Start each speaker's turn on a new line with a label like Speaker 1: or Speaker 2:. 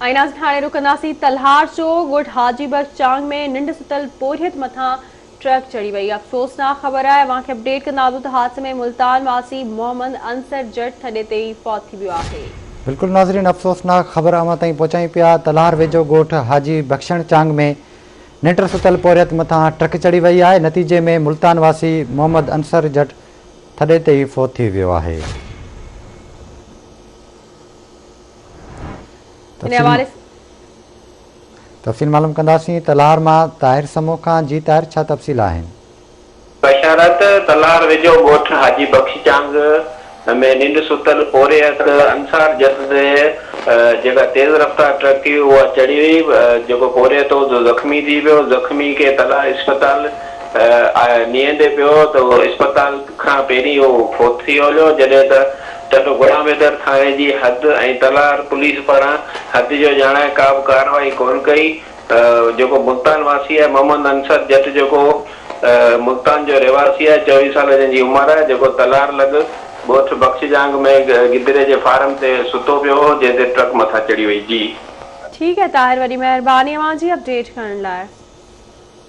Speaker 1: ۽ ناظرين هاڻي رڪنداسين تلهار جو ڳوٺ حاجي بخش چانگ ۾ ننڊ ستل پورهيت مٿان ٽرڪ چڙهي وئي افسوسناڪ خبر آهي اوهان کي اپڊيٽ ڪندا هلون ته حادثي ۾ ملتان واسي محمد انصر جٽ ٿڏي تي ئي فوت ٿي ويو آهي.
Speaker 2: بلڪل ناظرين افسوسناڪ خبر اوهان تائين پهچايون پيا تلهار ويجهو ڳوٺ حاجي بخشڻ چانگ ۾ ننڊ ستل پورهيت مٿان ٽرڪ چڙهي وئي آهي نتيجي ۾ ملتان واسي محمد انصر جٽ ٿڏي تي ئي فوت ٿي ويو آهي. تفصيل معلوم ڪنداسين تلهار مان طاهر سمون کان جي طاهر ڇا تفصيل آهن.
Speaker 3: بشارت، تلهار ويجهو ڳوٺ حاجي بخش چانگ ۾ ننڊ ستل پورهيت انصار جت تي جيڪا تيز رفتار ٽرڪ هئي اها چڙهي وئي جيڪو پورهيت هو سو زخمي ٿي پيو زخمي کي تلهار اسپتال نيئندي پيو ته اسپتال کان پهرين اهو فوت ٿي ويو جڏهن ته ٽنڊو غلام حيدر ٿاڻي جي حد ۽ تلهار پوليس پاران حد جو ڄاڻائي ڪا به ڪارروائي ڪونه ڪئي جيڪو ملتان واسي آهي محمد انصر جٽ جيڪو ملتان جو رهواسي آهي 24 سال جنهن جي عمر آهي جيڪو تلهار لڳ ڳوٺ بخش جانگ ۾ گدري جي فارم تي ستو پيو هو جنهن تي ٽرڪ مٿان چڙهي وئي جي.
Speaker 1: ٺيڪ آهي طاهر وڏي مهرباني اوهان جي اپڊيٽ ڪرڻ لاء.